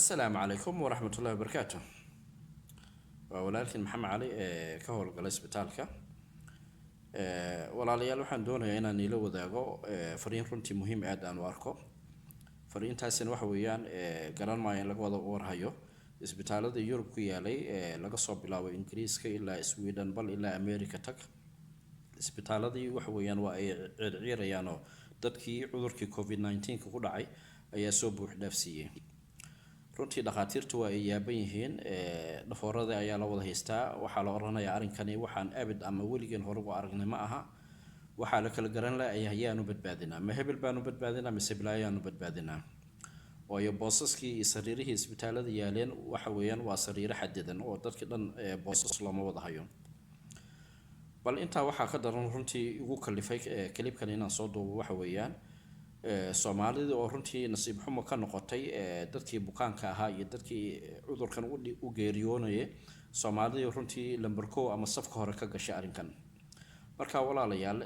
Asalaamu calaykum waraxmatullahi wabarakaatu. Waa walaalkiin Maxamed Cali ee ka howlgala isbitaalka. Walaalayaal, waxaan doonayaa inaan ila wadaago fariin runtii muhiim aad aan u arko. Fariintaasina waxa weeyaan, garan maayo in laga wada warhayo isbitaalada Yurub ku yaalay, laga soo bilaabo Ingiriiska ilaa Sweden, bal ilaa America tag. Isbitaaladii waxa weeyaan waa ay circiirayaan oo dadkii cudurkii COVID-19 ku dhacay ayaa soo buux dhaafsiiyey. Runtii dhakhaatiirtu waa ay yaaban yihiin, dhafoorada ayaa la wada haystaa. Waxaa la odhanayaa arrinkani waxaan abid ama weligeen hore ugu aragnay ma aha. Waxaa la kala garan laaya yaanu badbaadinaa, ma hebel baanu badbaadinaa mise bilaayaanu badbaadinaa? Waayo, boosaskii iyo sariirihii isbitaalada yaaleen waxa weeyaan waa sariiro xadidan oo dadkii dhan boosas looma wada hayo. Bal intaa waxaa ka daran, runtii igu kalifay clipkan inaan soo duubo, waxa weeyaan Soomaalidii oo runtii nasiib xumo ka noqotay dadkii bukaanka ahaa iyo dadkii cudurkan u geeriyoonayay. Soomaalidii runtii lamber kow ama safka hore ka gashay arrinkan. Marka walaalayaal,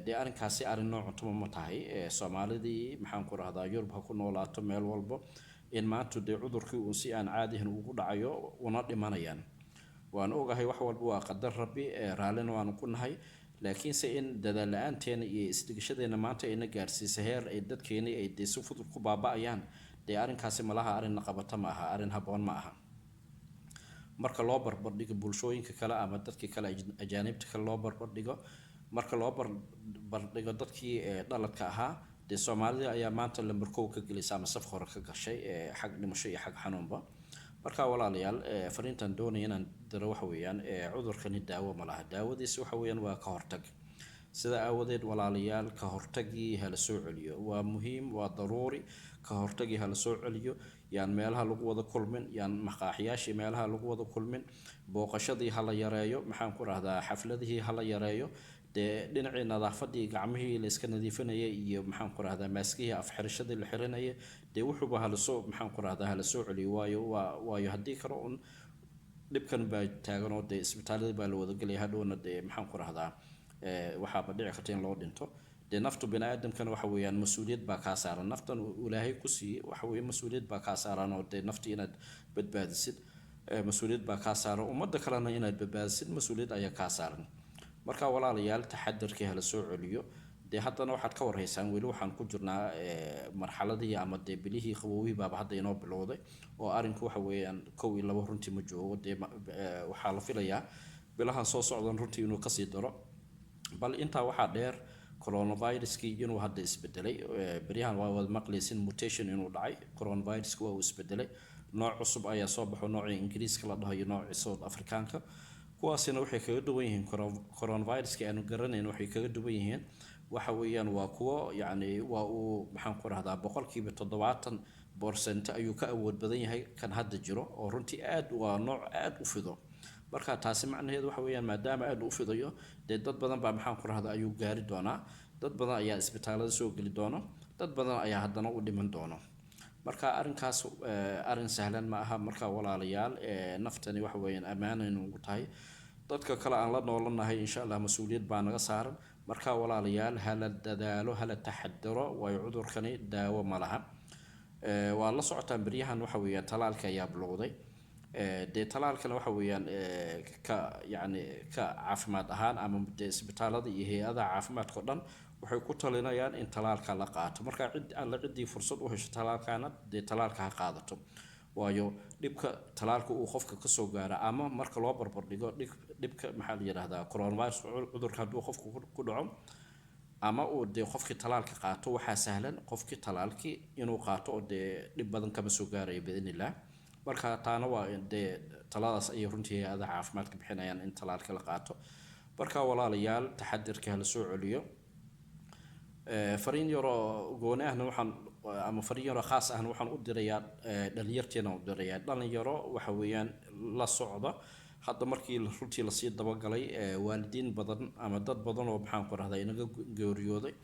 dee arrinkaasi arrin nooc cuntuma ma tahay. Soomaalidii, maxaan ku rahdaa, Yurub ha ku noolaato, meel walbo, in maanta dee cudurkii uu si aan caadihin ugu dhacayo una dhimanayaan. Waan ogahay wax walba waa qadar Rabbi, raallina waanu ku nahay, laakiinse in dadaal la-aanteena iyo isdhigashadeena maanta ayna gaarsiisay heer ay dadkeeni ay dee si fudud ku baaba'ayaan, dee arrinkaasi malaha arrin qabata ma aha, arrin habboon ma aha. Marka loo barbardhigo bulshooyinka kale ama dadkii kale, ajaanibta kale loo barbardhigo, marka loo barbardhigo dadkii dhaladka ahaa, dee Soomaalida ayaa maanta lamber kow ka gelaysa ama safka hore ka gashay xag dhimasho iyo xag xanuunba. Marka walaalayaal, fariintan doonaya inaan diro waxa weeyaan, cudurkani daawo ma laha. Daawadiisi waxa weeyaan waa ka hortag. Sida aawadeed, walaalayaal, ka hortagii hala soo celiyo. Waa muhiim, waa daruuri, ka hortagii hala soo celiyo. Yaan meelaha lagu wada kulmin, yaan maqaaxiyaashii meelaha lagu wada kulmin, booqashadii hala yareeyo, maxaan ku rahdaa, xafladihii hala yareeyo, dee dhinacii nadaafadii gacmihii la iska nadiifinayay iyo, maxaan ku rahdaa, maaskihii afxirashadii la xiranayay, dee wuxuuba halasoo, maxaan ku rahdaa, hala soo celiyo. Waayo waa waayo haddii kale un dhibkan baa taagan oo dee isbitaaladii baa la wada gelaya. Hadhowna dee, maxaan ku rahdaa, waxaaba dhici karta in loo dhinto. Dee naftu bini aadamkana waxa weeyaan mas-uuliyad baa kaa saaran. Naftan Ilaahay ku siiyey waxa weeye mas-uuliyad baa kaa saaran, oo dee nafti inaad badbaadisid mas-uuliyad baa kaa saaran, ummadda kalena inaad badbaadisid mas-uuliyad ayaa kaa saaran. Marka walaalayaal, taxadarkii hala soo celiyo. Dee haddana waxaad ka warhaysaan weli waxaan ku jirnaa marxaladihii ama dee bilihii qabowihii baaba hadda inoo bilowday, oo arrinku waxa weeyaan kow iyo labo runtii ma joogo. Dee waxaa la filayaa bilahan soo socdan runtii inuu kasii daro. Bal intaa waxaa dheer coronaviruskii inuu hadda isbedelay. Beryahan waa wada maqlaysin mutation inuu dhacay, coronaviruska waa uu isbedelay, nooc cusub ayaa soo baxo, noocii Ingiriiska la dhaho iyo noocii South Africaanka. Kuwaasina waxay kaga duwan yihiin coronaviruska aanu garanayn, waxay kaga duwan yihiin waxa weeyaan waa kuwo yacni waa uu, maxaan ku rahdaa, 70% ayuu ka awood badan yahay kan hadda jiro, oo runtii aad waa nooc aad u fido. Marka taasi macnaheedu waxa weeyaan, maadaama aad u fidayo, dee dad badan baa, maxaan ku rahdaa, ayuu gaari doonaa, dad badan ayaa isbitaalada soo geli doono, dad badan ayaa haddana u dhiman doono. Marka arrinkaas arrin sahlan ma aha. Marka walaalayaal, naftani waxa weeyaan ammaanaynu ugu tahay dadka kale aan la noolanahay. Insha Allah mas-uuliyad baa naga saaran. Marka walaalayaal, hala dadaalo, hala taxadaro, waayo cudurkani daawo ma laha. Waa la socotaan beryahan waxa weeyaan talaalka ayaa bilowday. Dee talaalkana waxa weeyaan ka yacni ka caafimaad ahaan ama dee isbitaalada iyo hay-adaha caafimaadka o dhan waxay ku talinayaan in talaalka la qaato. Marka cid alla ciddii fursad u hesho talaalkana, dee talaalka ha qaadato. Waayo, dhibka talaalka uu qofka kasoo gaara ama marka loo barbardhigo dhibka, maxaa la yidhahdaa, coronavirus cudurka hadduu qofku ku dhaco ama uu dee qofkii talaalka qaato, waxaa sahlan qofkii talaalkii inuu qaato oo dee dhib badan kama soo gaarayo biidnillah. Marka taana waa dee taladaas ayay runtii hay-adaha caafimaadka bixinayaan in talaalka la qaato. Marka walaalayaal, taxadirka hala soo celiyo. Fariin yaroo gooni ahna waxaan ama fariin yaroo khaas ahna waxaan u dirayaa dhalinyarteena u dirayaa. Dhalinyaro waxa weeyaan la socda hadda markii runtii lasii dabagalay waalidiin badan ama dad badan oo, maxaan ku rahdaa, inaga geeriyooday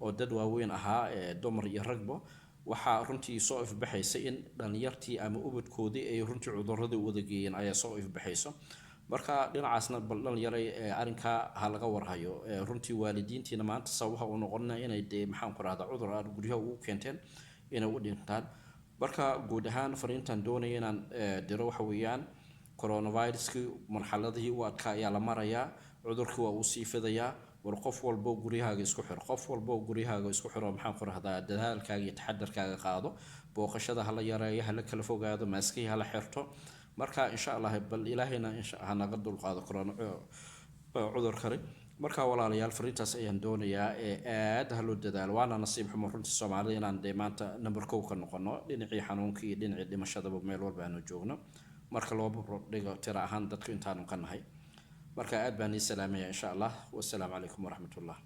oo dad waaweyn ahaa, dumar iyo ragba, waxaa runtii soo ifbaxaysa in dhalinyartii ama ubadkoodii ay runtii cuduradii wada geeyeen ayaa soo ifbaxayso. Marka dhinacaasna bal dhalinyaray, arrinkaa ha laga warhayo. Runtii waalidiintiina maanta sababaha u noqonina inay dee, maxaan ku rahdaa, cudur aad guryaha ugu keenteen inay u dhintaan. Marka guud ahaan fariintan doonaya inaan diro waxa weeyaan, coronaviruskii marxaladihii u adkaa ayaa la marayaa, cudurkii waa uu sii fidayaa. War qof walbo guryahaaga isku xiro, qof walbo guryahaaga isku xiro, maxaan ku rahdaa, dadaalkaaga iyo taxadarkaaga qaado, booqashada hala yareeyo, hala kala fogaado, maaskihii hala xirto. Marka insha Allah bal Ilaahayna ha naga dulqaado corona cudurkani. Marka walaalayaal, fariintaas ayaan doonayaa ee aad ha loo dadaalo. Waana nasiib xumo runtii Soomaalida inaan dee maanta number kow ka noqono dhinacii xanuunka iyo dhinacii dhimashadaba, meel walba aanu joogno marka loo dhigo tiro ahaan dadku intaanu ka nahay. Marka aad baan ii salaamaya insha Allah. Wasalaamu calaykum waraxmatullah.